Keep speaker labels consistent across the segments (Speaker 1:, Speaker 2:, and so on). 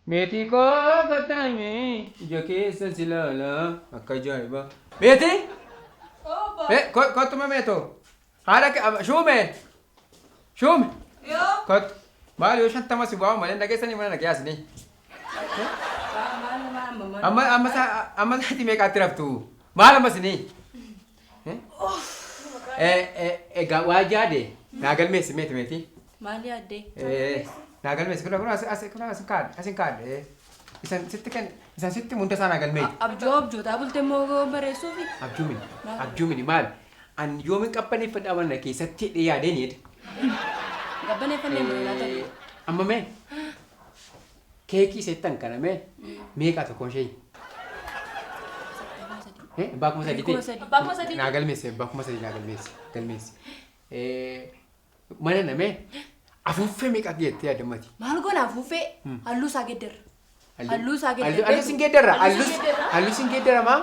Speaker 1: Meetii koo kottaa ija keessa si ilaala akka ajaa'ibaa. Meetii! Kottuma meetoo. Haadha shuume! Shuume! Kottu. Maal yoo 50 si waamu malee dhageessanii mana dhagee Amma amma amma sa'aatii meeqaatti raftu? Maal amma isinii? Egaa waa yaade naa galmeessi meeti meetii.
Speaker 2: Maal yaaddee?
Speaker 1: Naa galmeessi kun kun as as kun as kaadhe asin kaadhe. Isan sitti kan isan sitti hunda isaa naa galmeessi.
Speaker 2: Abjoo abjootaa bulte immoo barreessuufi.
Speaker 1: Abjuumini abjuumini maal? An yoomin qabbaneeffadhaa mana keessatti hidhee yaadeen jedhe.
Speaker 2: Qabbaneeffannee mul'ata ta'e.
Speaker 1: Amma mee keekii seettan kana mee meeqa tokkoon ishee? Abbaa 3000 ta'e.
Speaker 3: Abbaa 3000.
Speaker 1: Naa galmeessi abbaa 3000 naa galmeessi galmeessi. Mana namee afuuffee meeqa geettee yaadammati?
Speaker 2: Maal goona afuuffee? Halluu isaa geeddarra. Halluu isaa geeddarra.
Speaker 1: Halluu sin geeddarra. Halluu sin geeddaramaa?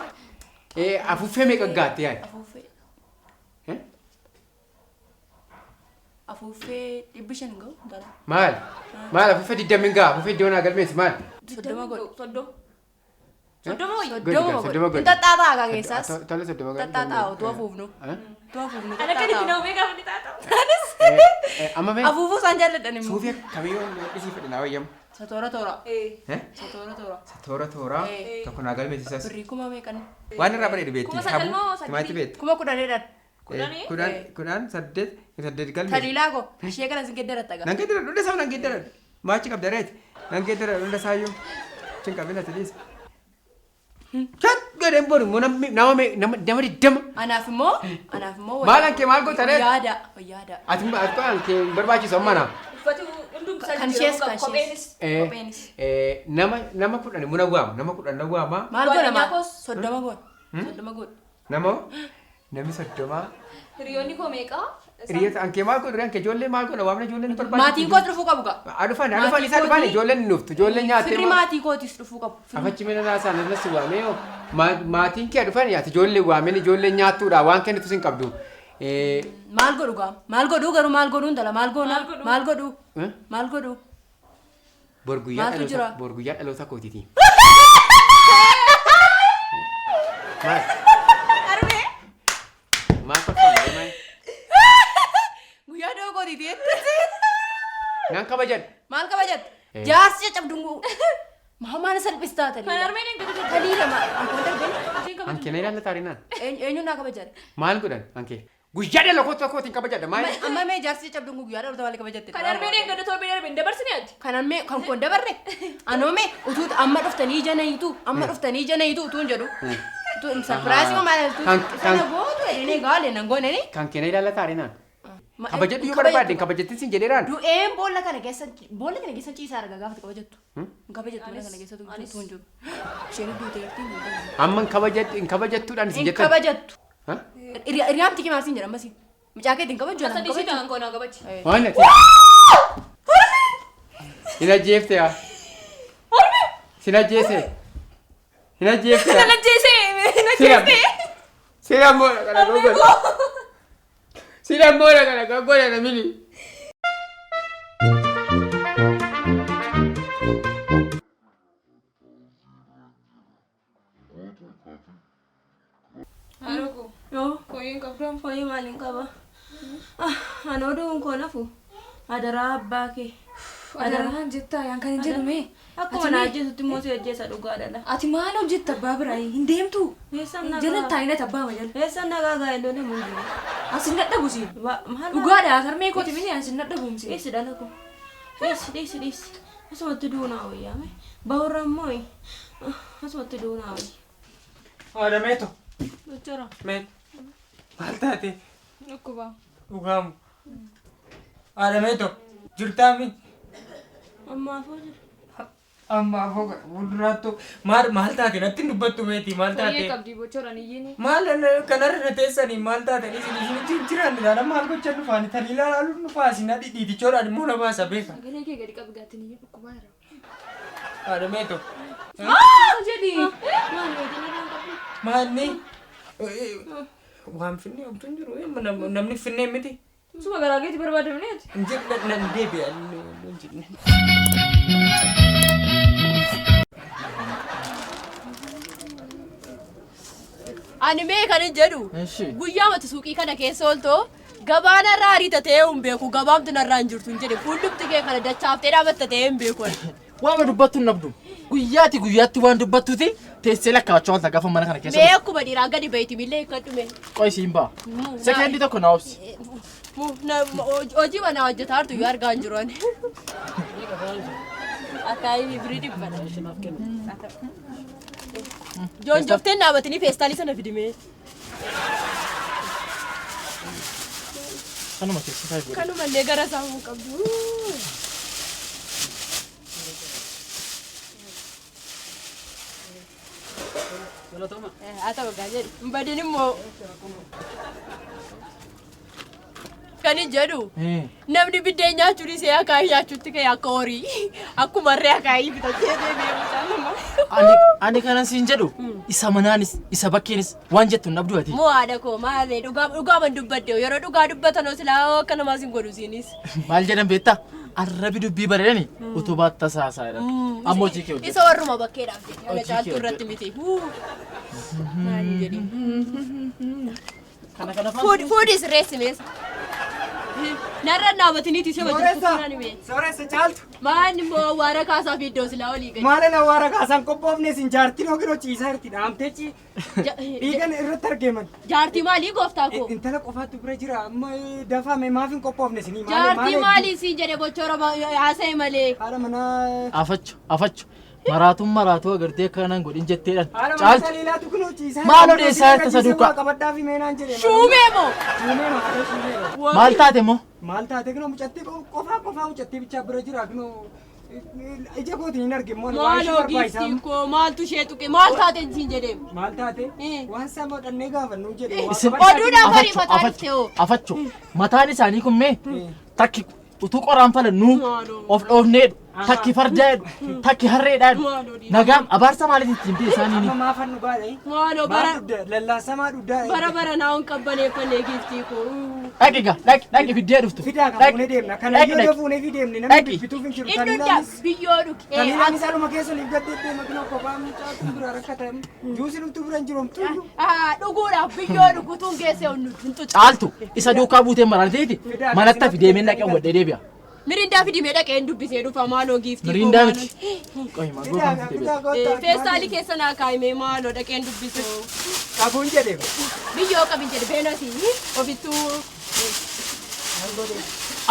Speaker 1: Afuuffee meeqa gaattee yaadde?
Speaker 2: Afuuffee. Afuuffee 500 hin ga'u dhala.
Speaker 1: Maal? Maal afuuffee 20 hin ga'a? Afuuffee iddoo naa galmeessi maal?
Speaker 2: 30 godhu.
Speaker 3: 30. 30 wayyi.
Speaker 2: 30
Speaker 1: 30
Speaker 2: godhu.
Speaker 1: godhi.
Speaker 2: Hin xaxxaaxaa kaa keessaas.
Speaker 1: Tole 30 godhi.
Speaker 2: Xaxxaaxaa utuu afuufnu. Utuu afuufnu.
Speaker 3: Ana kan itti nama beekaa inni xaaxa'u.
Speaker 1: Amma mee
Speaker 2: Afuufuu isaan jaalladhan immoo.
Speaker 1: suufii akkamii yoo dhisii fedhe naa wayyamu?
Speaker 2: Isa toora toora. Isa toora toora.
Speaker 1: Toora toora tokko naa galmeessisas.
Speaker 2: Birrii kuma meeqan?
Speaker 1: Waan irraa bareedu beekti.
Speaker 3: 9,000 moo sagalii?
Speaker 1: Timaatti beekti.
Speaker 2: 10,000dhaan.
Speaker 3: Kudhanii?
Speaker 1: 10 10 8 8 galmeessi.
Speaker 2: Taliilaa koo ishee kana sin geeddaratta gaa.
Speaker 1: Nan geeddaradhu hunda isaa nan geeddaradhu. Maachi qabda reeti. Nan geeddaradhu hunda isaayyuu. Chin qabina tiliis. Chat gadeen boru immoo namni nama nama nama 20.
Speaker 2: Anaaf immoo anaaf immoo
Speaker 1: Maal ankee maal goota reeti?
Speaker 2: Yaada yaada.
Speaker 1: Ati ati ankee hin barbaachisu amma naa.
Speaker 3: Uffati hundum isaa
Speaker 2: Kan ishees
Speaker 3: jijjiiramuu
Speaker 2: kan
Speaker 3: qaba.
Speaker 2: ishees.
Speaker 3: Kopheenis.
Speaker 2: Kopheenis.
Speaker 1: Nama nama 10 muna waamu nama 10 na waama.
Speaker 2: Maal goona
Speaker 3: ጓደኛ
Speaker 2: maal?
Speaker 3: koos.
Speaker 2: 30 goona. 30 goona.
Speaker 1: Nama namni 30.
Speaker 3: Hiriyoonni koo meeqa?
Speaker 1: Hiriyoota ankee maal godhu ankee ijoollee maal godha waamna ijoolleen nu barbaachisu.
Speaker 2: Maatiin koos dhufuu qabu gaa.
Speaker 1: Adufan adufan isaa dhufan ijoolleen nu dhuftu ijoolleen nyaattee.
Speaker 2: Firri maatii kootis dhufuu qabu.
Speaker 1: Afachi mina naasaa nas waamee maatiin kee dhufan ati ijoollee waameen ijoolleen nyaattuudha waan kennitu sin qabdu.
Speaker 2: Maal godhu gaa? Maal godhu garuu maal godhu intala maal goona? Maal godhu? Maal godhu?
Speaker 1: Bor guyyaa
Speaker 2: Maaltu jira?
Speaker 1: dhaloota bor guyyaa dhaloota kootiiti. Maal?
Speaker 2: Armee.
Speaker 1: Maal kolfama maal?
Speaker 2: Guyyaa dhaloota kootiiti jettee.
Speaker 1: Nan kabajan.
Speaker 2: Maal kabajatte? Jaarsi caccabduu Maa maal salphistaa
Speaker 3: Kan
Speaker 2: taliila?
Speaker 3: armeen hin gadi
Speaker 2: Taliila maal? Ankoon darbeen
Speaker 1: Ankee na ilaallata arinaan.
Speaker 2: eenyuun naa kabajate?
Speaker 1: Maal godhan ankee? Guyyaa dhaloota kootiin kabajadha maal?
Speaker 2: Amma mee jaarsi caccabduun guyyaa dhaloota maal kabajatte?
Speaker 3: Kan armeen hin gadi torbee darbe hin dabarsine ati.
Speaker 2: Kan armee kan koon dabarre? Anoo mee utuu amma dhuftanii ija nayitu amma dhuftanii ija nayitu utuu hin jedhu. Utuu sarpiraayisii maal
Speaker 1: Kan-
Speaker 2: sana gootu jedhanii gaale nan goonanii.
Speaker 1: Kan kee na ilaallata arinaan. Kabajadhu yoo barbaadde kabajattiin sin jedheeraan.
Speaker 2: Du'een boolla kana keessa boolla kana keessa ciisaa arga gaafa kabajattu. Hin kabajattu boolla kana keessa utuu hin jiru. Isheen duuteerti.
Speaker 1: Amma hin kabajattuudhaan sin
Speaker 2: Hin
Speaker 1: jettan.
Speaker 2: kabajattu. Hiriyaamti kee maal siin jedha ammasii? Mucaa keetiin kabajju anaan
Speaker 3: Sadii
Speaker 2: kabajju.
Speaker 3: kan koonaa kabaji.
Speaker 1: Waan ati. Hin ajjeefte yaa. Sin ajjeese. Hin ajjeefte yaa.
Speaker 3: Nan ajjeese. Nan
Speaker 1: Sira.
Speaker 3: ajjeeste.
Speaker 1: Sira moora kana gogola. Sira moora kana gogola namini.
Speaker 3: Haadha
Speaker 4: Yoo
Speaker 3: fooyyeen qabdu.
Speaker 4: Fooyyee maaliin qaba? Ani oduun koo nafu adaraa abbaa kee.
Speaker 3: Adaraan jettaa yaan kan hin jedhu mee?
Speaker 4: Akkuma na ajjeesutti immoo si ajjeesa dhugaa dhala.
Speaker 3: Ati maal hojjetta abbaa biraa hin deemtu?
Speaker 4: Eessan nagaa?
Speaker 3: Jala taa'inat abbaa majala.
Speaker 4: Eessan nagaa gaa'eloo nama hin jiru.
Speaker 3: As hin dadhabu siin.
Speaker 4: Maal
Speaker 3: Dhugaadha harmee kooti mini as hin dadhabu siin.
Speaker 4: Dhiisi dhala koo. Dhiisi dhiisi dhiisi. Asumatti duunaa wayyaame. Ba'urra immoo asumatti duunaa wayya.
Speaker 5: Haadha meeto.
Speaker 4: Jechara.
Speaker 5: Meet. Maal taate?
Speaker 3: Dhukkuba.
Speaker 5: Dhugaamu. Haadha meeto. Jirtaami.
Speaker 4: Ammaafoo jira.
Speaker 5: Ammaafoo gara fuulduraattu maal maal taate natti hin dubbattu meeti maal
Speaker 3: Fooyyee
Speaker 5: taate?
Speaker 3: qabdi bochoran iyyiin.
Speaker 5: Maal kanarra na teessanii maal taate isin isin jiraan ilaala maal gochan dhufaani taliilaa laaluun dhufaa isin adii dhiitichoodhaan immoo na baasa beeka.
Speaker 3: Sagalee kee gadi qabi gaatiin iyyiin dhukkubaa jira.
Speaker 5: Haadha meeto.
Speaker 3: Jedhi.
Speaker 4: Maal meetiin irraan qabdu?
Speaker 5: Maalni? Waan finnee homtuu hin jiru. Namni finnee miti.
Speaker 3: Suma garaa keetti barbaadamneeti.
Speaker 5: Hin jiru nan deebi'a. Hin jiru.
Speaker 2: Ani mee kan hin jedhu guyyaa mati suuqii kana keessa ooltoo gabaa narraa ariita ta'ee hin beeku gabaamtu narraa hin jirtu hin jedhe fuullumti kee kana dachaaftee dhaabatta ta'ee hin beeku.
Speaker 6: Waama dubbattu hin dhabdu. Guyyaati guyyaatti waan dubbattuuti teessee lakkaa'achuu wanta gaafa mana kana keessa.
Speaker 2: Mee akkuma dhiiraa gadi bayti millee hiikkadhu mee.
Speaker 6: Qoy siin ba'a. Sekendii tokko na obsi.
Speaker 2: Hojii manaa hojjetaa jirtu iyyuu argaa hin jiru ani. Akaayii birii dhibbadha. Joonjofteen dhaabatanii feestaalii sana fidimee.
Speaker 6: Kanuma keessa taa'e godhe.
Speaker 2: Kanumallee gara isaa hin qabdu. Haa ta'u gaa jedhi. Hin badin immoo. Kan hin jedhu namni biddeen nyaachuu dhiisee akaayii nyaachuutti ka'e akka horii akkuma harree akaayii bitachee deebi'ee mucaan nama.
Speaker 6: Ani kanan siin jedhu isa manaanis isa bakkeenis waan jettu hin dhabdu ati.
Speaker 2: Moo haadha koo maalee dhugaa dhugaaman dubbadde yeroo dhugaa dubbatan silaa akka namaas hin godhu siinis.
Speaker 6: Maal jedhan beektaa? Arrabi dubbii bareedani utubaa tasaasaa jedhan. Amma hojii kee hojjedhu.
Speaker 2: Isa warruma bakkeedhaaf jedhe ana
Speaker 6: Hojii kee
Speaker 2: caaltuu irratti miti. Maal jedhi.
Speaker 6: Kana kana faan.
Speaker 2: Fuudhi fuudhi sirreessi mees. Narra dhaabatiniiti ishee wajjin
Speaker 5: Sooressa!
Speaker 2: fuudhaan himee.
Speaker 5: Sooressa caaltu!
Speaker 2: Maan immoo awwaara kaasaa fi iddoo silaa olii gadi.
Speaker 5: Maalin awwaara kaasaan qophoofne isin jaartiin yookiin ciisaa jirti dhaamtee ci dhiigan irratti argeeman.
Speaker 2: Jaartii maalii gooftaa koo?
Speaker 5: Intala qofaatu bira jira amma dafame maaf hin qophoofne isinii
Speaker 2: Jaartii maalii siin jedhe bochoora haasa'e malee.
Speaker 5: Haadha manaa.
Speaker 6: Afachu afachu maraatuun maraatuu agartee akkanaan godhin jetteedhaan.
Speaker 5: Haadha manaa
Speaker 6: Caaltu
Speaker 5: saliilaatu kunoo ciisaa.
Speaker 6: Maal odeessaa jirta saduukaa?
Speaker 5: Qabadhaa fi meenaan jedhe.
Speaker 2: Shuumee moo?
Speaker 5: Shuumee moo? Shuumee moo?
Speaker 6: Maal taate immoo?
Speaker 5: Maal taate kunoo mucattii qofaa qofaa mucattii bichaa bira jira kunoo ija kootiin hin arge immoo waan ishee
Speaker 2: Maaloo
Speaker 5: barbaachisaa.
Speaker 2: giiftiin koo maaltu ishee tuqe maal taate siin jedhee?
Speaker 5: Maal taate? Waan isaa modhannee gaafannu jedhe. Waa
Speaker 6: Isin-
Speaker 5: qabadhaa fi-
Speaker 2: Oduudhaan
Speaker 6: Afachu
Speaker 2: ariifataa
Speaker 6: afachu
Speaker 2: dhufte hoo?
Speaker 6: afachu mataan isaanii kun mee takki utuu qoraan falannuu of dhoofneedhu takki farda jedhu takki harreedha jedhu nagaan abaarsa maaliif ittiin ta'e isaaniin
Speaker 5: Amma maafannu gaadha?
Speaker 2: Maaloo bara
Speaker 5: Maal dugda? Lallaasamaa dugdaa.
Speaker 2: bara bara naa hin qabbaneeffanne giiftii koo.
Speaker 6: dhaqi gaa dhaqi dhaqi fiddee dhuftu
Speaker 5: Fidaa kan fuunee deemna. Kana
Speaker 6: dhaqi
Speaker 5: yoo
Speaker 6: dhaqi
Speaker 5: fuunee fi deemne namni
Speaker 6: Dhaqi.
Speaker 5: bituuf hin jiru.
Speaker 2: Inni hunda
Speaker 5: Taliilaanis
Speaker 2: biyyoo dhuqee
Speaker 5: taliilaanis aluma keessa oliif gad deddeema kunoo kophaa mucaa bira rakkatan. Juusi dhuftu bira hin jiru homtuu iyyuu.
Speaker 2: Dhuguudhaaf biyyoo dhugutuun geesse hin tuqe.
Speaker 6: Caaltu isa duukaa buutee maraanteeti manatti hafi deemeen dhaqee hawwadhee deebi'a.
Speaker 2: Mirindaa fidimee dhaqee hin dubbisee dhufa maaloo giiftii koo.
Speaker 6: Mirindaa
Speaker 2: maaloo.
Speaker 6: miti. Qoy maangoo
Speaker 5: Fidaa
Speaker 6: kan fidee
Speaker 5: fidaa
Speaker 6: beektu.
Speaker 5: kottaa.
Speaker 2: Feestaalii keessa naa kaa'imee maaloo dhaqeen dubbisuu.
Speaker 5: Qabuun jedhe.
Speaker 2: Biyyoo qabin jedhe beenasi ofittuu.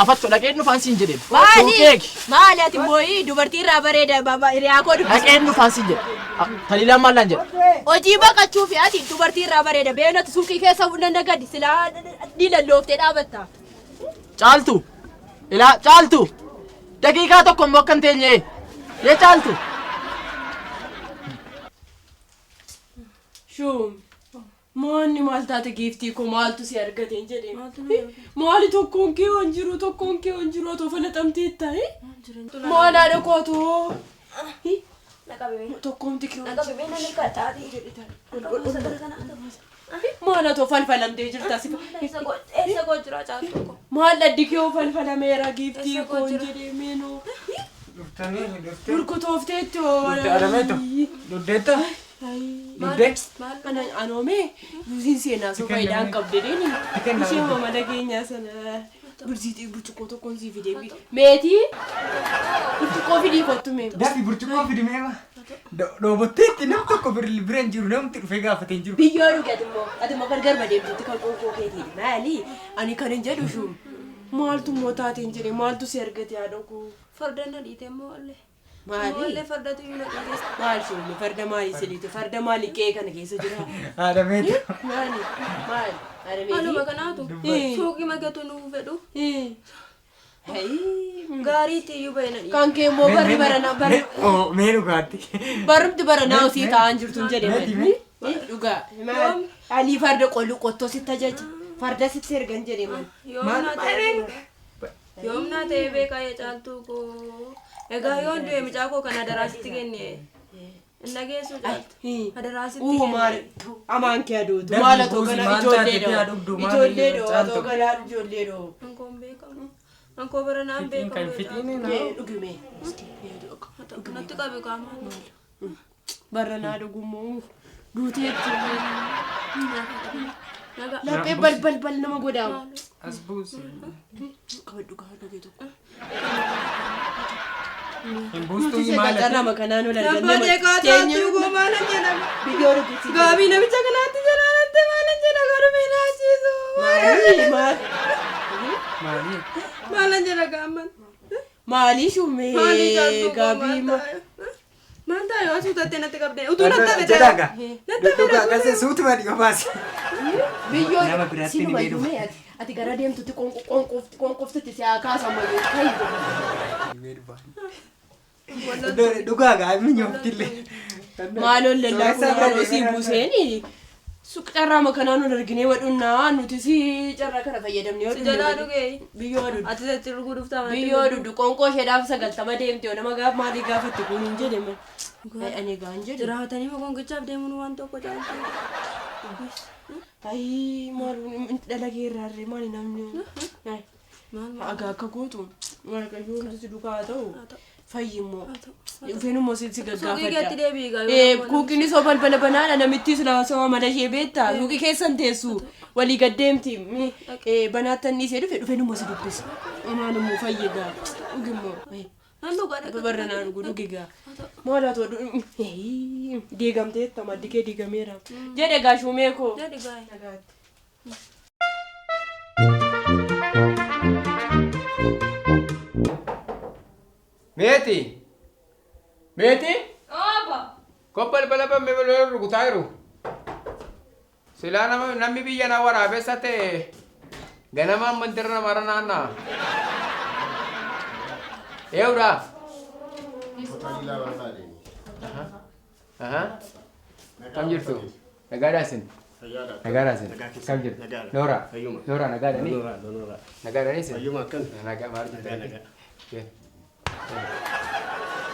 Speaker 6: Afachu dhaqeen dhufaan siin jedhe.
Speaker 2: Maali?
Speaker 6: Eegi.
Speaker 2: Maali ati mooyii dubartii irraa bareeda baba hiriyaa koo dubbisa.
Speaker 6: Dhaqeen dhufaan siin jedhe. Taliilaan maal naan jedhe?
Speaker 2: Hojii baqachuu fi ati dubartii irraa bareeda beenatu suuqii keessa nana gadi silaa dhiilallooftee dhaabatta.
Speaker 6: Caaltu. Ilaa caaltu. Daqiiqaa tokko immoo akka hin teenye. Yee caaltu.
Speaker 2: Shuum. Maanni maal taate giiftii koo maaltu si argate hin jedhee. Maali tokkoon kee waan jiru tokkoon kee waan jiru otoo falaxamtee ta'e. Maal haadha koo otoo. Tokkoomti kee waan Maal otoo falfalamtee jirta si.
Speaker 4: Eessa koo jira caaltuu koo?
Speaker 2: Maal dhaddi kee falfalameera giiftii koo hin jedhee meenoo.
Speaker 5: Dhuftanii dhuftee.
Speaker 2: Burkutoofteetti hoo.
Speaker 5: Dugda adameetu. Dugdeetta. Dugdee.
Speaker 2: Ana anoomee buusiin seenaa soo faayidaan qabde deeni. Ishee mama keenyaa sana bursiitii burcuqqoo tokkoon sii fidee meetii burcuqqoo fidii kottu mee.
Speaker 5: Dafi burcuqqoo fidi meema. Dhoobotteetti nam tokko bira hin jiru namti dhufee gaafatee hin jiru.
Speaker 2: Biyyoo dhuge ati immoo ati immoo gargar badeemtutti kan qoonqoo keetiin maali ani kan hin jedhu shuum maaltu immoo taate hin jedhe maaltu si argate haadha koo.
Speaker 4: Farda na dhiite immoo illee.
Speaker 2: Maali?
Speaker 4: Illee fardatu iyyuu na dhiite.
Speaker 2: Maal shuumni farda maali siliite farda maali qe'ee kana keessa jira.
Speaker 5: Haadha meetu.
Speaker 2: Maali maali haadha
Speaker 4: Haaluma
Speaker 2: meetii.
Speaker 4: kanaatu suuqii makeetu nuu fedhu.
Speaker 2: Hayi.
Speaker 4: Gaariitti iyyuu bahe na dhiite.
Speaker 2: Kan kee immoo barri baranaa barri
Speaker 5: Mee dhugaatti.
Speaker 2: barumti baranaa osii taa'an jirtu hin jedhe
Speaker 5: Meetii,
Speaker 2: malee. Dhugaa. Maal alii farda qollu qottoo sitti ajaja. Farda sitti ergan jedhe malee.
Speaker 4: Yoom naa ta'e yoom naa ta'e beekaa yaa caaltuu koo. Egaa yoon du'e mucaa koo kana daraasitti kenne. Hin dhageessu caaltu. Adaraa sitti
Speaker 2: Uu
Speaker 4: kenne.
Speaker 2: Maal amaan kee aduutu
Speaker 5: Darbi
Speaker 2: maal atoo
Speaker 5: buusi,
Speaker 2: kana
Speaker 5: maal
Speaker 2: ijoollee
Speaker 5: taate
Speaker 2: dhoo
Speaker 5: yaa dhugdu, maal
Speaker 2: ijoollee dhoo
Speaker 5: caaltu.
Speaker 2: atoo kanaa ijoollee dhoo.
Speaker 4: Ankoo hin beekamu. Ankoo bara naan
Speaker 5: Fixiin kan
Speaker 4: beekamu.
Speaker 5: fixiin
Speaker 2: Mee dhugime.
Speaker 4: Natti qabe qaamaan.
Speaker 2: Barra naa dhugummoo duuteetti.
Speaker 4: Nagaa.
Speaker 2: Laphee bal bal bal nama godhaamu.
Speaker 5: As buusi.
Speaker 2: Qabadhu qabadhu kee tokko.
Speaker 5: Hin buustuu
Speaker 2: Nuti
Speaker 5: maal ati?
Speaker 2: carraa kanaan ol arganne.
Speaker 4: Labbaa caaltuu koo maalan jedhama.
Speaker 2: Biyyoo dhugisi.
Speaker 4: Gaabii namicha kanaatti jalaalatte maalan jedha garuu meenaachisu.
Speaker 2: Maalii maal?
Speaker 5: Maali?
Speaker 4: Maalan jedha gaamman.
Speaker 2: Maalii shumee
Speaker 4: Maalii caaltuu koo
Speaker 2: gaabii
Speaker 4: maal taa'e? Maal taa'e waan suutattee natti qabdee? Utuu natti hafe
Speaker 5: Jedhaa gaa.
Speaker 4: Natti hafe
Speaker 5: Dhugaa akkasii suutuma dhiyoo baasi.
Speaker 2: Biyyoo
Speaker 5: Nama biraatti ni
Speaker 2: sinuma
Speaker 5: beeku.
Speaker 2: iyyuu ati ati gara deemtutti qonqoftutti si haa kaasan malee kayi.
Speaker 5: Dhugaa gaa minyooftillee.
Speaker 2: Maaloon lallaa kun maaloo sii buuseeni. Suq carraa makanaan ol arginee wadhunnaa nuti si carraa kana fayyadamnee
Speaker 4: Si jalaa dhugee.
Speaker 2: Biyyoo dhudhu.
Speaker 4: Ati sitti dhuguu dhuftaa manatti.
Speaker 2: Biyyoo dhudhu qonqoo isheedhaaf 90 deemte yoo nama gaaf maalii gaafatti kun hin jedhame. Ani gaan jedhu.
Speaker 4: Jiraatanii mokongichaaf deemuun waan tokko caaltu.
Speaker 2: Ayii maal dhalagee irraarree maali namni. Agaa akka gootu waaqayyoon si dukaa haa ta'u fayyi immoo. Dhufeen immoo si
Speaker 4: Suuqii keetti
Speaker 2: gaggaafadha.
Speaker 4: deebi'i gaa.
Speaker 2: Kuuqinis oo balbala banaadha namittis laasawaa mala ishee beektaa suuqii keessan teessu walii gaddeemti banaattan dhiisee dhufe dhufeen immoo si dubbisa. Amaan immoo fayyi gaa dhugi immoo.
Speaker 4: Nan dhugaa dhaqa.
Speaker 2: Barra naa dhugu dhugi gaa. Maal haa ta'u diigamteetta maddi kee diigameera. Jedhe gaa shumee koo.
Speaker 4: Jedhi gaa'e.
Speaker 2: Nagaatti.
Speaker 1: Meeti! Meeti!
Speaker 3: Oba.
Speaker 1: Ko balbala bammee balbala rukutaa jiru. Silaa nama namni biyya na waraabessa ta'e ganamaan mandira namarra naanna'a. Eewudha.
Speaker 7: Tajaajila barbaadeen.
Speaker 1: Aha. Kam jirtu? Nagaadhaa isin?
Speaker 7: Fayyaadha.
Speaker 1: Nagaadhaa isin?
Speaker 7: Nagaa keessa.
Speaker 1: Kam jirtu?
Speaker 7: Nagaadha.
Speaker 1: Noora.
Speaker 7: Fayyuma.
Speaker 1: Noora nagaadhani?
Speaker 7: Noora, noora.
Speaker 1: Nagaadhani isin?
Speaker 7: Fayyuma akkam?
Speaker 1: Nagaa maal jirtu?
Speaker 7: Nagaa, nagaa.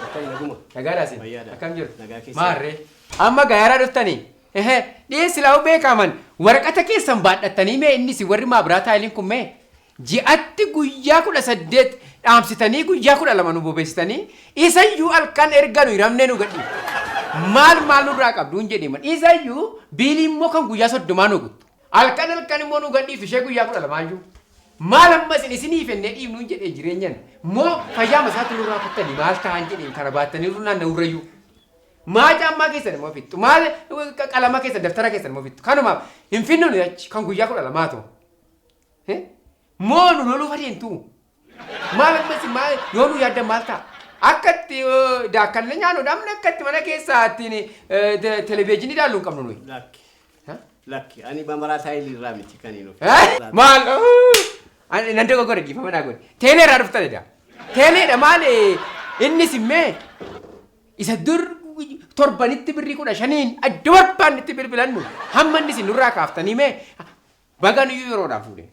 Speaker 7: Akkam naguma?
Speaker 1: Nagaadhaa isin?
Speaker 7: Fayyaadha.
Speaker 1: Akkam jirtu?
Speaker 7: Nagaa keessa.
Speaker 1: Maarree. Amma gaaraa dhuftanii. Ehe, dhiyeessi laa'u beekaman waraqata keessan baadhattanii mee innis warri maabiraa taayiliin kun mee ji'atti guyyaa 18 dhaamsitanii guyyaa 12 nu bobeessitanii isayyuu halkan erga nu hiramnee nu gadhiiftu. Maal maal nurraa qabdu hin jedhiman isayyuu biilii immoo kan guyyaa 30 nu guttu. Halkan halkan immoo nu gadhiiftu ishee guyyaa 12 iyyuu. Maal amma isin isinii fennee dhiifnu hin jedhee jireenyan moo fayyaa masaatti nurraa kuttanii maal ta'an jedheen kana baattanii nurraa naanna'urrayyuu. Maa caammaa keessan immoo fixxu maal qalama keessan daftara keessan immoo fixxu kanumaaf hin finnu nuyi achi kan guyyaa 12 ta'u. Moo nu loluuf adeemtu maal ammas maal yoo nu yaaddan maal ta'a akka itti daakkanne nyaannu dhabne akka itti mana keessaa ittiin televezyiinii ilaallu hin qabnu nuyi.
Speaker 7: Lakki.
Speaker 1: Ha?
Speaker 7: Lakki. Ani bamaraa taayilii irraa miti kan hin dhufe.
Speaker 1: Eh? Maal? Ani nan dogoggore dhiifama naa godhe. Teelee irraa dhuftanidha. Teeleedha maal innis immee isa dur torbanitti birrii 15n adda barbaannetti bilbilannu hamma innis nurraa kaaftanii mee baga nuyyuu yeroodhaan fuudhe.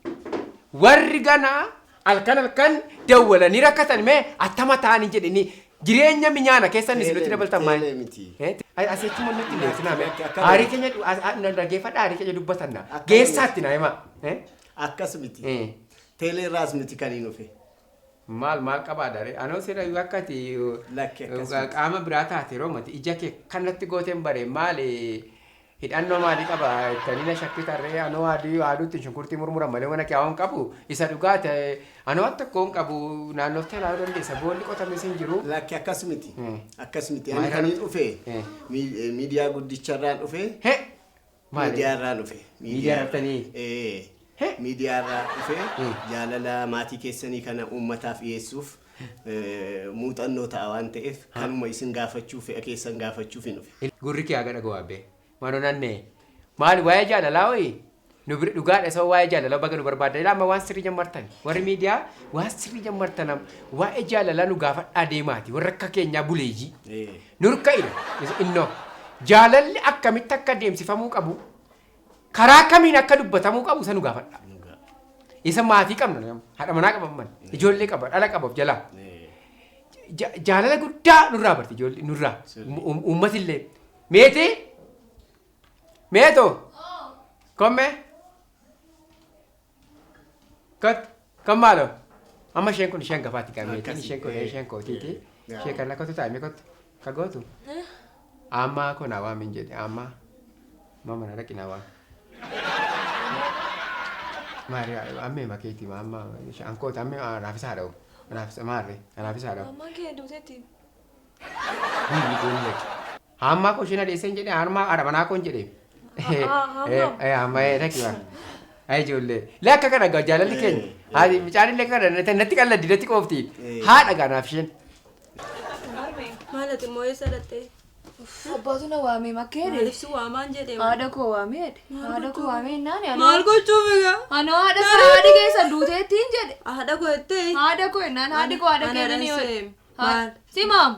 Speaker 1: Warri ganaa halkan halkan dawwalanii rakkatan mee attama ta'anii jedhanii jireenya minyaana keessan isin nutti dabaltan maal?
Speaker 7: Teelee miti.
Speaker 1: Asitti immoo nutti deemsinaa mee?
Speaker 7: Akka-
Speaker 1: Aarii keenya dhaggeeffadha aarii keenya dubbatanna.
Speaker 7: Akka-
Speaker 1: Geessaatti naa hima.
Speaker 7: Akkas miti. Teelee irraas miti kan hin dhufe.
Speaker 1: Maal maal qabaadha ree? Anoo sira akka ati
Speaker 7: Lakki akkas miti.
Speaker 1: qaama biraa taate yeroo mati ija kee kanatti gooteen bare maali hidhannoo maalii qaba ittanii na shakkitarree anoo adii aduutti shunkurtii murmuran malee mana kee hin qabu isa dhugaa ta'e anoo waan tokko hin qabu naannootti ilaaluu dandeessa boolli qotames hin jiru.
Speaker 7: Lakki akkas miti. Akkas miti.
Speaker 1: Maal
Speaker 7: Ani kan hin dhufe
Speaker 1: Eh.
Speaker 7: miidiyaa guddicharraan dhufe.
Speaker 1: He! Maali?
Speaker 7: Miidiyaa irraan dhufe.
Speaker 1: Miidiyaa dhuftanii?
Speaker 7: Eh.
Speaker 1: He!
Speaker 7: Miidiyaa irraa dhufe jaalala maatii keessanii kana uummataaf dhiyeessuuf muuxannoo ta'a waan ta'eef kanuma isin gaafachuuf fedha keessan gaafachuuf hin dhufe.
Speaker 1: Gurri kee haga dhaga'u abbee. Maaloo nannee. Maali waa'ee jaalalaa ho'i? Nu bira dhugaadha isa waa'ee jaalalaa baga nu barbaadda. Ilaa amma waan sirrii jammartan. Warri miidiyaa waan sirrii jammartan waa'ee jaalalaa nu gaafadhaa deemaati. Warra akka keenyaa buleeyyii. Nurka'idha. Innoo. Jaalalli akkamitti akka deemsifamuu qabu karaa kamiin akka dubbatamuu qabu isa nu gaafadha. Isa maatii qabna haadha manaa qaba man ijoollee qaba dhala qaba of jalaa. Jaalala guddaa nurraa barti ijoollee nurraa uummatillee. Meetii? Meetoo? Komme? Kot? Kom maaloo? Amma isheen kun isheen gafaatti gaa meetiin isheen kun isheen kootiiti. Ishee kana kottu taa'ime kottu. Ka gootu? Ammaa kun naa waamin jedhe ammaa. Mama na dhaqi naa waami. Maari ammee makeeti amma ankoota ammee anaafis haa dha'u. Anaafis maarre anaafis haa dha'u.
Speaker 3: Ammaan kee duuteetti.
Speaker 1: Hammaa koo isheen adeessee hin jedhe harmaa haadha manaa koo hin jedhe. Hamma dhaqi waan. Ay ijoollee. Lee akka kana gaa jaalalli keenya. Haati mucaan illee kana natti qalladdi natti qoofti. Haadha gaa naaf isheen.
Speaker 4: Maal ati immoo eessa dhattee?
Speaker 3: Abbaatu na waamee makkee jedhe.
Speaker 4: Maaliif si waamaan jedhee?
Speaker 3: Haadha koo waamee jedhe. Haadha koo waamee jennaan anoo.
Speaker 4: Maal gochuuf egaa?
Speaker 3: Anoo haadha haadhi keessa duuteettiin jedhe.
Speaker 4: Haadha koo jettee?
Speaker 3: Haadha koo jennaan haadhi koo haadha kee ni
Speaker 4: Ana Maal?
Speaker 3: Simaam.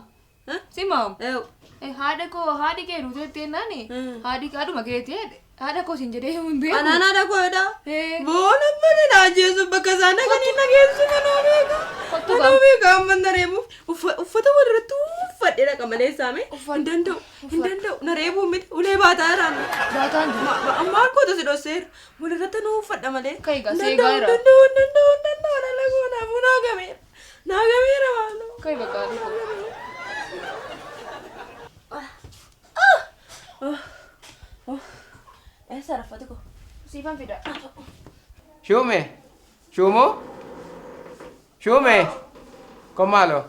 Speaker 3: Simaam.
Speaker 4: Eew.
Speaker 3: Haadha koo haadhi kee duuteetti jennaan haadhi haadhuma keetii jedhe. Haadha koo siin jedhee hin beeku.
Speaker 4: Anaan haadha koo jedha. Boona bane na ajjeesu bakka isaan dhaqanii na geessu manoo beeka. Manoo beeka amma na reebuuf uffata walirratti uffadhee dhaqa malee saame. Hin danda'u hin danda'u na reebuu miti ulee baataa jiraan.
Speaker 3: Baataan jiru.
Speaker 4: Ammaan kootu si dhosseera walirratti nu uffadha malee.
Speaker 3: Kai gaa
Speaker 4: Hin
Speaker 3: seegaa
Speaker 4: danda'u hin
Speaker 3: jira.
Speaker 4: danda'u hin danda'u hin danda'u dhala koo naafuu naa gameera. Naa gameera maaloo.
Speaker 3: Kai bakka haadha koo.
Speaker 4: Eessa rafati koo?
Speaker 3: Siifan fida.
Speaker 1: Shuume. Shuumoo? Shuume. Kom maaloo?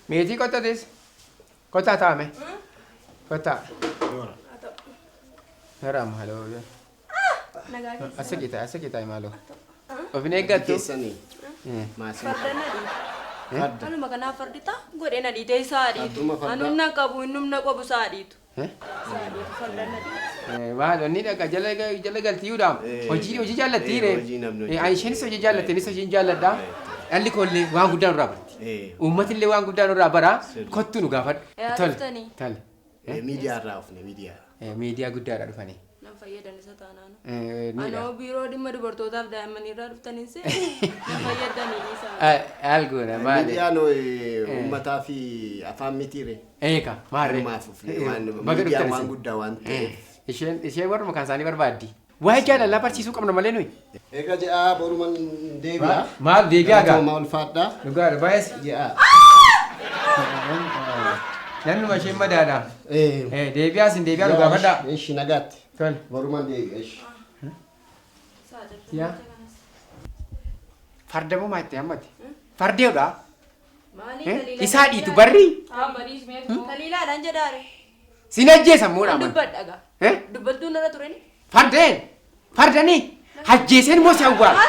Speaker 1: Meetii qottatis? Kottaa taa'ame. Kottaa. Nara maaloo.
Speaker 4: Nagaa keessa.
Speaker 1: Asa qixaa asa qixaa maaloo. Of hin eeggattu.
Speaker 7: Keessanii maasii.
Speaker 4: Farda na dhiite.
Speaker 7: Farda.
Speaker 4: Anuma kanaaf fardi ta'a godhee na dhiite isaa dhiitu.
Speaker 7: Farduma farda.
Speaker 4: Anu na qabu inni na qabu isaa dhiitu. Isaa dhiitu farda na dhiite.
Speaker 1: Maal inni dhaqa jala jala galtiyyuudhaam. Hojii hojii jaallattiire.
Speaker 7: Hojii namni hojjetu.
Speaker 1: Isheenis hojii jaallatti innis hojii jaalladha. Dhalli koollee waan guddaa nurraa barti. Uummatillee waan guddaa nurraa bara. Kottu nu gaafadhu.
Speaker 4: Yaa
Speaker 1: Tole.
Speaker 4: dhuftanii?
Speaker 1: Tole.
Speaker 7: Miidiyaa irraa dhufne miidiyaa.
Speaker 1: Miidiyaa guddaadha dhufanii.
Speaker 4: Nan fayyadan isa taanaan.
Speaker 1: Niidha.
Speaker 4: Anoo biiroo dhimma dubartootaaf daa'immanii irraa dhuftanii see nan fayyadanii isaa.
Speaker 1: Alguna maali?
Speaker 7: Miidiyaan uummataa fi afaan mitiire.
Speaker 1: Eeka maarree.
Speaker 7: Kanumaaf dhufne waan
Speaker 1: Baga
Speaker 7: miidiyaan
Speaker 1: dhuftan
Speaker 7: waan
Speaker 1: isin.
Speaker 7: guddaa waan ta'eef.
Speaker 1: Isheen isheen warruma kan isaanii barbaaddi. Waa'ee jaalalaa barsiisuu qabna malee nuyi.
Speaker 7: Egaa je'aa boruman deebi'a.
Speaker 1: Maal deebi'aa gaa?
Speaker 7: Galatoomaa ulfaadhaa.
Speaker 1: Dhugaadha baay'ees.
Speaker 7: Je'aa.
Speaker 1: Nannuma isheen madaadha. Deebi'aa isin deebi'aa nu gaafadhaa.
Speaker 7: Ishi nagaatti.
Speaker 1: Tole.
Speaker 7: Boruman deebi'a ishi.
Speaker 1: Yaa. Farda moo maal itti hammate? Fardeedha.
Speaker 4: Maali
Speaker 1: Isaa dhiitu barri.
Speaker 4: Taliilaadhaan jedhaare.
Speaker 1: Sin ajjeesan moodha man.
Speaker 4: Dubbadha gaa. Dubbattuun irra tureni.
Speaker 1: Fardeen. Fardanii. Ajjeeseen moo si awwaala?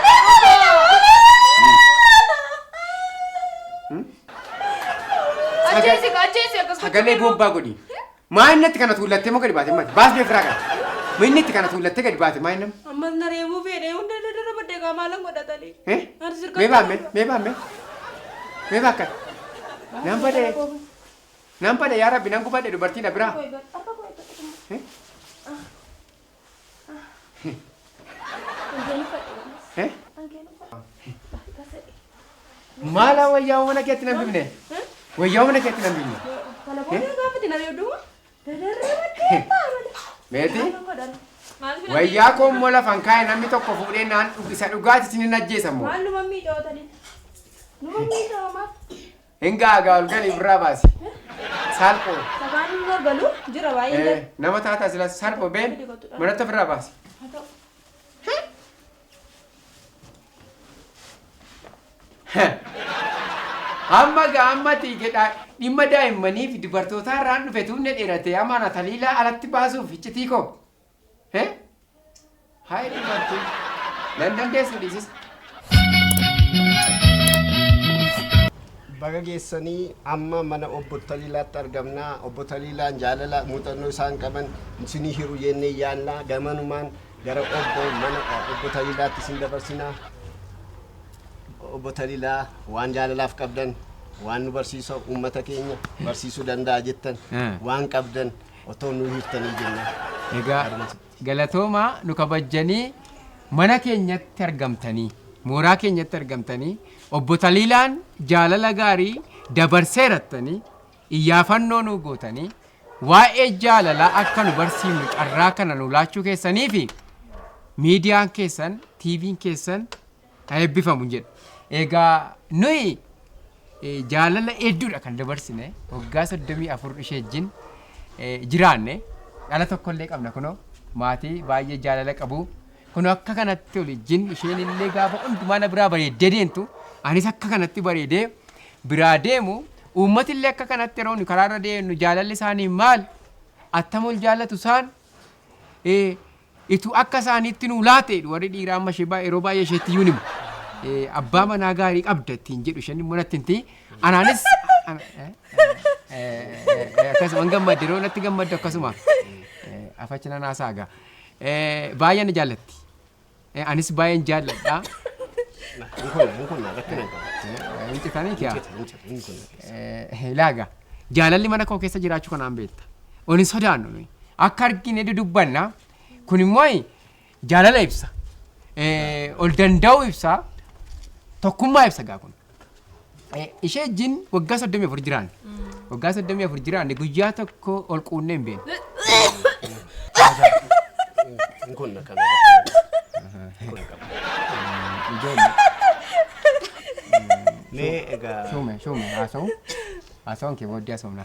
Speaker 3: Ajjeesi ajjeesi akkas
Speaker 1: Sagalee bobbaa godhi. Maa inni itti kana tuullattee moo gadi baate mati? Baas bee firaa kana. Maa inni itti kana tuullattee gadi baate maa inni?
Speaker 4: Ammas na reebuu fedhee hunda irra baddee gaa maalan godhatanii.
Speaker 1: Mee baamme mee baamme mee baakka. Nan badee nan badee yaa Rabbi nan gubadhe dubartii na biraa. Maala wayyaa mana keetti nan bifne. Wayyaa mana keetti nan bifne.
Speaker 4: Kana booda gaafati na reebduma. Dadarree baddee ta'a.
Speaker 1: Meetii? Wayyaa koo immoo lafaan kaa'e namni tokko fuudhee naan isa dhugaati isin hin ajjeesan moo?
Speaker 4: Maal numa miidhawatanii? Numa miidhawa maal?
Speaker 1: Hin gaagaa ol galii birraa baasi. Salphoo.
Speaker 4: Sakaan hin gargalu jira baay'ee.
Speaker 1: Nama taataa sila salphoo been manatti ofirraa baasi. Amma gaa ammati jedha dhimma daa'immanii fi dubartootaa irraan dhufe tuunne dheerate amma ana taliilaa alatti baasuuf iccitii koo. Hayi dubartii. Nan dandeessu dhiisis.
Speaker 7: Baga geessanii amma mana obbo Taliilaatti argamnaa. Obbo Taliilaan jaalala muuxannoo isaan qaban isinii hiru jennee yaannaa. Gamanumaan gara obbo mana obbo Taliilaatti isin dabarsinaa. Obbo Taliilaa waan jaalalaaf qabdan waan nu barsiisa uummata keenya barsiisuu danda'a jettan waan qabdan otoo nu hirtanii jenna.
Speaker 1: Egaa galatoomaa nu kabajjanii mana keenyatti argamtanii Mooraa keenyatti argamtanii obbo Taliilaan jaalala gaarii dabarseerattanii iyyaafannoo nu gootanii waa'ee jaalalaa akka nu barsiifnu carraa kana nu laachuu keessanii fi miidiyaan keessan TV'n keessan haa eebbifamu jedha. Egaa nuyi jaalala hedduudha kan dabarsine waggaa 34 ishee wajjin jiraanne dhala tokkollee qabna kunoo maatii baay'ee jaalala qabu. Kun akka kanatti waliin isheen illee gaafa hundumaa na biraa bareeddee deemtu anis akka kanatti bareedee biraa deemu uummati illee akka kanatti yeroo nu karaarra deemnu jaalalli isaanii maal attam ol jaallatu isaan itu akka isaaniitti nu laate warri dhiiraa amma ishee yeroo baay'ee isheetti iyyuu himu. Abbaa manaa gaarii qabda ittiin jedhu isheen immoo natti himti. Anaanis akkasuma gammadde yeroo natti gammaddu akkasuma afachi nan haasaaga. Baay'ee na jaallatti. Anis baay'een jaalladha.
Speaker 7: Hin kunna rakkina hin qabu.
Speaker 1: Hin citanii kiyaa?
Speaker 7: Hin citu, hin kunna.
Speaker 1: Ilaaga jaalalli mana koo keessa jiraachuu kanaan beekta. Ol hin sodaannu nuyi. Akka argine dudubbanna. Kun immoo jaalala ibsa. Ol danda'uu ibsa. Tokkummaa ibsa gaa kun. Ishee wajjin waggaa 34 jiraanne. Waggaa 34 jiraanne guyyaa tokko ol quunnee hin beekne.
Speaker 7: Hin kunna kana rakkina hin qabu.
Speaker 1: Ijoollee.
Speaker 7: Mee egaa
Speaker 1: Shuume shuume haasa'u. Haasa'uun kee booddee haasofna.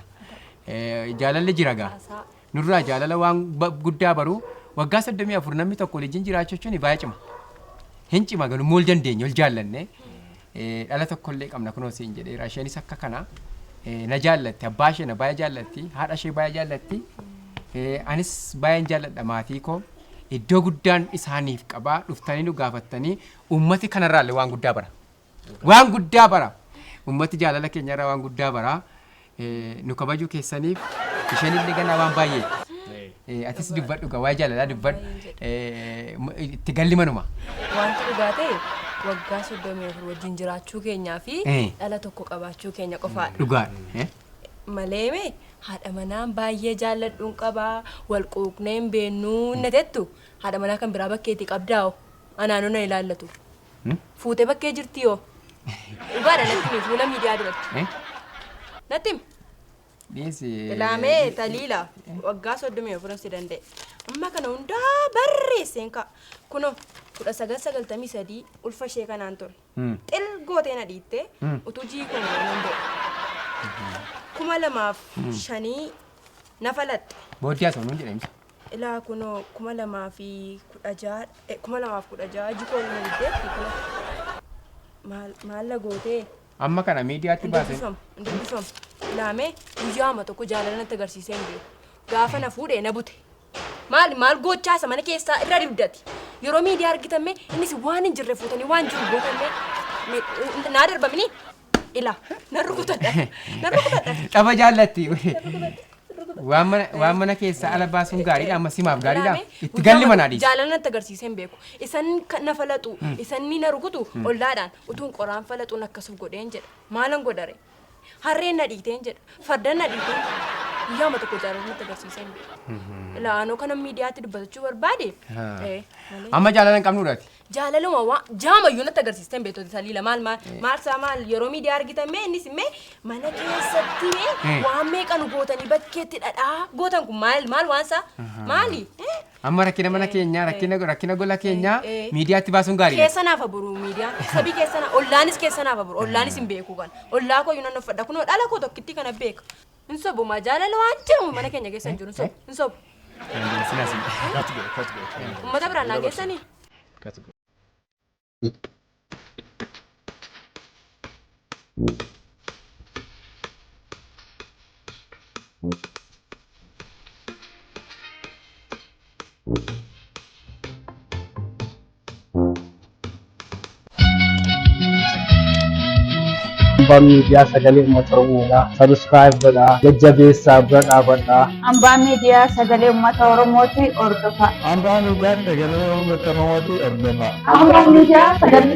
Speaker 1: Jaalalli jira gaa. Nurraa jaalala waan guddaa baruu waggaa 34 namni tokko waliin jiraachuu jechuun baay'ee cima. Hin cima garuu ol dandeenye ol jaallanne. Dhala tokkollee qabna kunoo siin jedheera. Isheenis akka kana na jaallatti abbaa ishee na baay'ee jaallatti haadha ishee baay'ee jaallatti. Anis baay'een jaalladha maatii koo. Iddoo guddaan isaaniif qabaa dhuftanii nu gaafattanii uummati kanarraallee waan guddaa bara. Waan guddaa bara. Uummati jaalala keenyarraa waan guddaa bara. Nu kabajuu keessaniif isheen illee ganaa waan baay'ee. Atis dubbadhu gaa waa'ee jaalalaa dubbadhu. Itti galli manuma.
Speaker 4: Wanti dhugaa ta'e waggaa 34 wajjin jiraachuu keenyaa fi dhala tokko qabaachuu keenya qofaadha.
Speaker 1: Dhugaadha.
Speaker 4: Malee mee haadha manaan baay'ee jaalladhuun qabaa wal quuqnee hin beennuu na tettu haadha manaa kan biraa bakkeetti qabdaa'o anaanuu na ilaallatu. Fuutee bakkee jirti yoo. Dhugaadha natti himi fuula miidiyaa duratti. Natti himi.
Speaker 1: Dhiisi.
Speaker 4: Ilaamee Taliila waggaa 34 si danda'e. Amma kana hundaa barreesseen ka'a. Kunoo 1993 ulfa ishee kanaan ture. Xil gootee na dhiittee utuu jii kun nan danda'e. 2005 na falaxxe.
Speaker 1: Booddee haasofnuun jedhamti.
Speaker 4: Ilaa kunoo 2016 2016 jikoo na diddeetti kunoo. Maal maal la gootee?
Speaker 1: Amma kana miidiyaatti
Speaker 4: Hin
Speaker 1: baase.
Speaker 4: dubbifamu, hin dubbifamu. Ilaamee guyyaama tokko jaalala natti agarsiisee hin beeku. Gaafa na fuudhee na bute. Maal maal gochaasa mana keessaa irra dibdati. Yeroo miidiyaa argitamme innis waan hin jirre fuutanii waan jiru gootamme naa darbamini ila nan rukutadha. Nan rukutadha.
Speaker 1: Tapha jaallatti. Waan mana keessaa ala baasuun gaariidha amma simaaf gaariidha. Itti galli manaa dhiisi.
Speaker 4: Jaalala natti agarsiisee hin beeku. Isan na falaxu, isan ni na rukutu ollaadhaan utuun qoraan falaxuun akkasuma godheen jedha. Maalan godhare? Harreen na dhiiteen jedha. Fardan na dhiiteen jedha. Guyyaama tokko jaalala natti agarsiisee hin beeku. Ilaanoo kana miidiyaatti dubbachuu barbaade. Malee.
Speaker 1: Amma jaalala hin qabnuudhaati.
Speaker 4: Jaalaluma waan jaamayyuu natti agarsiistee hin beektu Taliila maal maal maal isaa maal yeroo miidiyaa argitan mee innis mee mana keessatti mee waan meeqa nu gootanii bakkeetti dhadhaa gootan kun maal maal waan isaa maali?
Speaker 1: Amma rakkina mana keenyaa rakkina gola keenyaa miidiyaatti baasuun gaariidha.
Speaker 4: Keessa naaf aburu miidiyaan sabii keessa na ollaanis keessa naaf aburu ollaanis hin beeku kan ollaa koo yuunan uffadha kunoo dhala koo tokkitti kana beeka. Hin sobu maa jaalala waan jedhamu mana keenya keessa hin jiru hin sobu hin sobu.
Speaker 7: Cut godhe.
Speaker 4: Uummata biraan naa geessanii.
Speaker 7: Cut godhe.
Speaker 8: Hambaa miidiyaa sagalee uummata Oromoodha. Subscribe godhaa, jajjabeessaa bira dhaabadhaa.
Speaker 9: Hambaa miidiyaa sagalee uummata Oromooti hordofaa.
Speaker 8: Hambaa miidiyaa sagalee uummata Oromooti hordofaa.
Speaker 9: Hambaa miidiyaa sagalee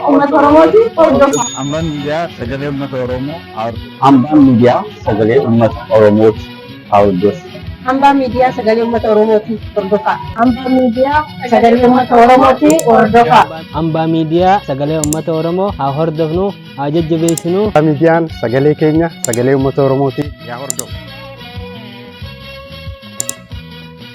Speaker 9: uummata Oromooti hordofaa.
Speaker 8: Hambaa miidiyaa sagalee uummata Oromoo hordofaa. Hambaa miidiyaa sagalee uummata Oromooti hordofu.
Speaker 9: Hambaa Miidiyaa Sagalee Uummata Oromooti hordofaa. Hambaa Miidiyaa Sagalee Uummata Oromooti hordofaa.
Speaker 8: Hambaa Miidiyaa Sagalee Uummata Oromoo haa hordofnu, haa jajjabeessinu.
Speaker 7: Miidiyaan sagalee keenya, sagalee uummata Oromooti yaa hordofu.